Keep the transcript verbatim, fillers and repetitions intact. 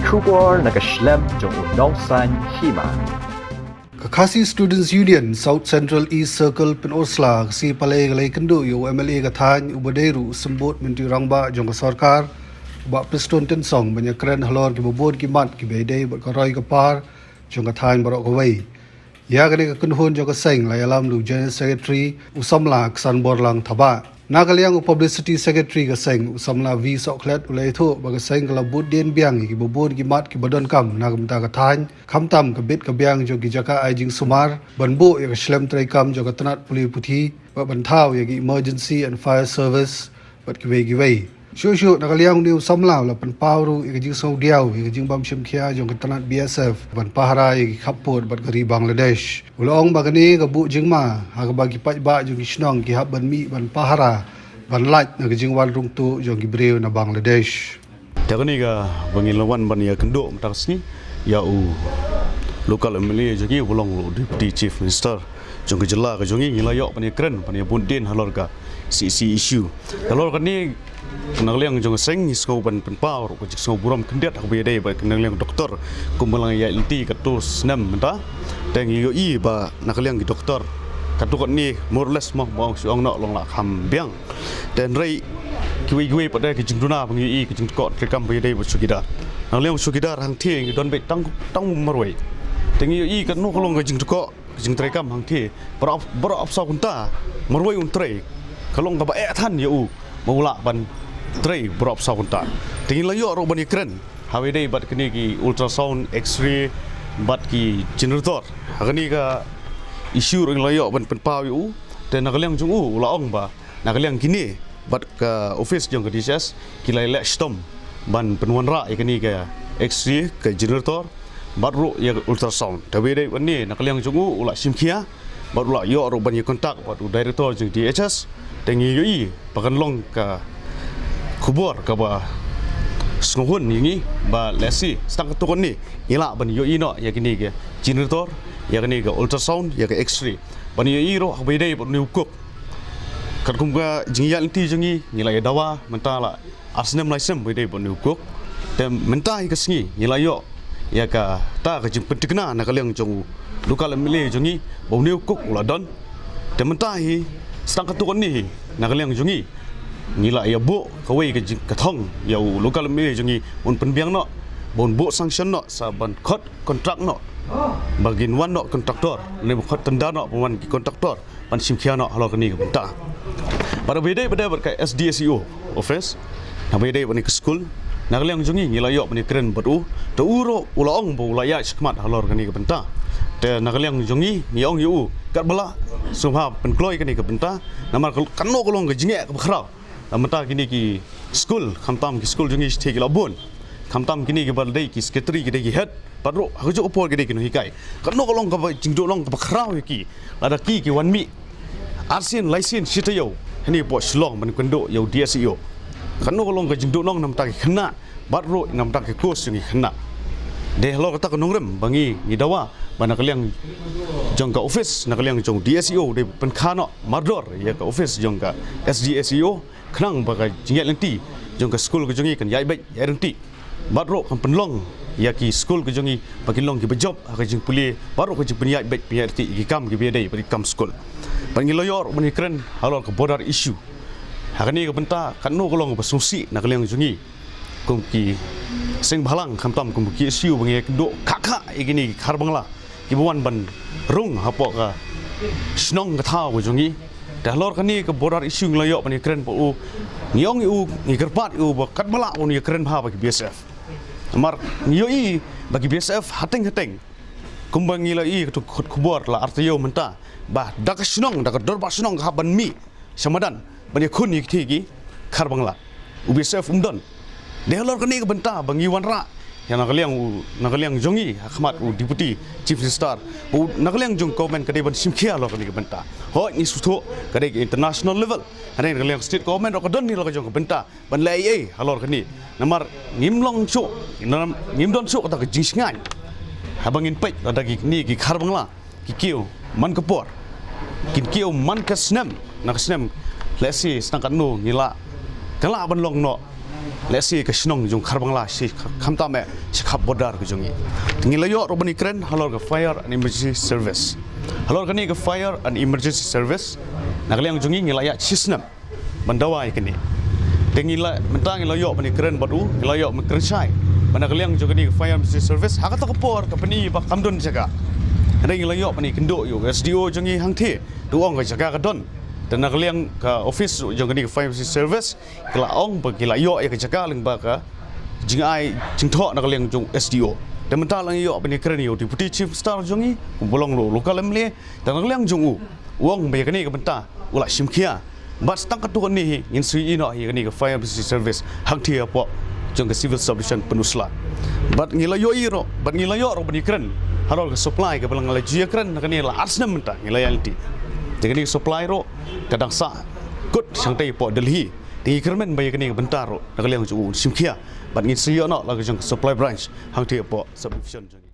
Khubor na ka shlem jong u nongsan hima. Ka Khasi Students Union South Central East Circle Pynursla ka sngi Palei ka la ïakynduh ïa u M L A ka thaiñ uba dei ruh u symbud myntri rangbah jong ka sorkar, u Bah Prestone Tynsong, ban ïakren halor kiba bun ki mat kiba ïadei bad ka roi ka par jong ka thaiñ baroh kawei. Ïa kane ka kynhun jong ka seng la ïalam da u General Secretary u samla Ksanborlang Thabah. Na ka liang u Publicity Secretary ka seng u samla V Sohkhlet u la ïathuh ba ka seng ka la bud dien biang ïa kiba bun ki mat kiba donkam na ka bynta ka thaiñ, khamtam ka bit ka biang jong ki jaka ai jingsumar, ban buh ïa ka shlem treikam jong ka tnat pule puthi, bad ban thaw ïa ki Emergency and Fire Service bad kiwei kiwei. Shuh shuh na ka liang une u samla u la pynpaw ruh ïa ka jingsngewdiaw ïa ka jingbym shim khia jong ka tnat B S F ban pahara ïa ki khappud bad ka ri Bangladesh. U la ong ba kane ka buh jingma ha kaba ki paidbah jong ki shnong ki hap ban mih ban pahara ban lait na ka jingwan rung tuh jong ki briew na Bangladesh. Te kane kaba ngi la wan ban ïakynduh mynta ka sngi ïa u local M L A jong ngi uba long u Deputy Chief Minister jong ka jylla ka jong ngi, ngi la ïoh ban ïakren ban ïabud dien halor ka C C issue. Halor kane na ka liang jong ka seng ngi sngew ban pynpaw ruh ka jingsngewburom khyndiat ha kaba ïadei bad ka na ka liang doktor kumba la ïaid lynti katto snem mynta. Te ngi ïohi ba na ka liang ki doktor katto katne more or less mo ba ong shu ong noh long la kham biang. Te hynrei kiwei kiwei pat de ki jingduna ba ngi ïohi ki jingtkok treikam ba ïadei bad chowkidar. Na ka liang chowkidar hangthie ngi don beit tang tang marwei. Te ngi ïohi katno ka long ka jingtkok ka jingtreikam hangthie baroh baroh arphew saw kynta marwei un trei. Ka long kaba eh than ïa u ba u lah ban trei baroh arphew saw kynta. Te ngi la ïoh ruh ban ïakren ha kaba ïadei bad kine ki ultrasound, X-ray bad ki generator. Ha kane ka issue ruh ngi la ïoh ban pynpaw ïa u. Te na ka liang jong u u la ong ba na ka liang kine bad ka office jong ka D H S ki la leh shitom ban pynwanrah ïa kane ka X-ray, ka generator bad ruh ïa ka ultrasound. Te kaba ïadei bad ne na ka liang jong u u la shim khia bad u la ïoh ruh ban ïa contact bad u director jong D H S. Te ngi ïohi ba kan long ka khubor kaba sngewhun ïa ngi ba lehse tang katto katne ngi lah ban ïohi noh ïa kine ka generator, ïa kane ka ultrasound, ïa ka X-ray. Ban ïohi ruh ha kaba ïadei bad une u cook. Katkum ka jingïaid lynti jong ngi ngi la ïa dawa mynta la ar snem lai snem ba ïadei bad une u cook. Te mynta hi ka sngi ngi la ïoh ïa kata ka jingpyntikna na ka liang jong u local M L A jong ngi ba une u cook u la don. Te mynta hi tang katto katne hi na ka liang jong ngi ngi la ïa buh kawei ka jing ka thong ïa u local M L A jong ngi un pynbiang noh ba un buh sanction noh sa ban khot contract noh ba kin wan noh contractor ne ba khot tender noh ba wan ki contractor ban shim khia noh halor kane ka bynta. Bad kaba ïadei bad ka S D S E O office na kaba ïadei bad ne ka skul na ka liang jong ngi ngi la ïoh ban ïakren bad u. Te u ruh u la ong ba u la ïaid shakhmat halor kane ka bynta. Te na ka liang jong ngi ngi ong ïa u katba lah sngewbha pynkloi kane ka bynta namar ka katno ka long ka jingeh kaba khraw. Namar mynta kine ki skul khamtam ki skul jong ngi shi thie ki la bun. Khamtam kine kiba dei ki secretary ki dei ki head bad ruh ha kajuh ka por ki dei ki nonghikai. Katno ka long kaba jingduh long kaba khraw ïa ki. Lada ki ki wan mih arsien laisien shi taïew hangne hapoh Shillong ban kynduh ïa u D S E O. Katno ka long ka jingduh long namar ki khynnah bad ruh namar ki course jong ki khynnah. Dei halor kata ka nongrim ba ngi ngi dawa ba na ka liang jong ka office na ka liang jong D S E O dei pynkha noh mardor ïa ka office jong ka S D S E O. Khnang ba ka jingïaid lynti jong ka skul ka jong ngi kan ïaid beit ïaid ryntih. Bad ruh kan pynlong ïa ki skul ka jong ngi ba kin long kiba jop ha ka jingpule bad ruh ka jingpynïaid beit pynïaid ryntih ïa ki kam kiba ïadei bad ki kam skul. Bad ngi la ïoh ruh ban ïakren halor ka border issue. Ha kane ka bynta katno ka long kaba sngewsih na ka liang jong ngi kum ki seng bhalang khamtam kum ki S U ba ngi ïakynduh khah khah ïa kine ki khar Bangla kiba wan ban rung hapoh ka shnong ka thaw ka jong ngi. Te halor kane ka border issue ngi la ïoh ban ïakren bad u, ngi ong ïa u, ngi kyrpad ïa u ba katba lah un ïakren bha bad ki B S F. Namar ngi ïohi ba ki B S F hateng hateng kumba ngi la ïohi katto khubor la ar taïew mynta ba da ka shnong da ka dorbar shnong ka hap ban mih sha madan ban ïakhun ïa kine ki khar Bangla. U B S F um don. Dei halor kane ka bynta ba ngi wanrah ïa na ka liang u na ka liang jong ngi ha khmat u Deputy Chief Minister ba u na ka liang jong government ka dei ban shim khia halor kane ka bynta. Hooid ngi sngewthuh ka dei ka international level. Hynrei na ka liang state government ruh ka don hi halor ka jong ka bynta ban leh ei ei halor kane. Namar ngim long shuh ngim don shuh kata ka jingshngaiñ haba ngin peit lada kine ki khar Bangla ki kiew man ka por kin kiew man ka snem na ka snem. Lehse sdang katno ngi lah ka lah ban long noh Lehse ka shnong jong Kharbangla shi khamtam eh shi khap border ka jong ngi. Ngi la ïoh ruh ban ïakren halor ka fire and emergency service. Halor kane ka fire and emergency service, na ka liang jong ngi ngi la ïaid shi snem ban dawa ïa kane. Te ngi la, mynta ngi la ïoh ban ïakren bad u, ngi la ïoh ban kren shai ba na ka liang jong kane ka fire and emergency service, ha kata ka por company ba kam don jaka. Hynrei ngi la ïoh ban ïakynduh ïa u S D O jong ngi hangthie, te u ong ka jaka ka don. Te na ka liang ka office jong kane ka fire and emergency service ki la ong ba ki la ïoh ïa ka jaka lyngba ka jingai jingthoh na ka liang jong S D O. Te mynta la ngi ïoh ban ïakren ïa u Deputy Chief Minister jong ngi, u ba long ruh local M L A, te na ka liang jong u, u ong ba ïa kane ka bynta u la shim khia. Bad tang katto katne hi ngin sa ïohi noh ïa kane ka fire and emergency service hangthie hapoh jong ka Civil Subdivision Pynursla. Bad ngi la ïohi ruh, bad ngi la ïoh ruh ban ïakren halor ka supply kaba la, nga la ju ïakren na kane la ar snem mynta ngi la ïaid lynti. Te kane ka supply ruh ka dang sah kut shangtei hapoh Delhi. Te ngi kyrmen ba ïa kane ka bynta ruh na ka liang jong u un shim khia. Bad ngin sa ïoh noh la ka jong ka supply branch hangthie hapoh subdivision jong ngi.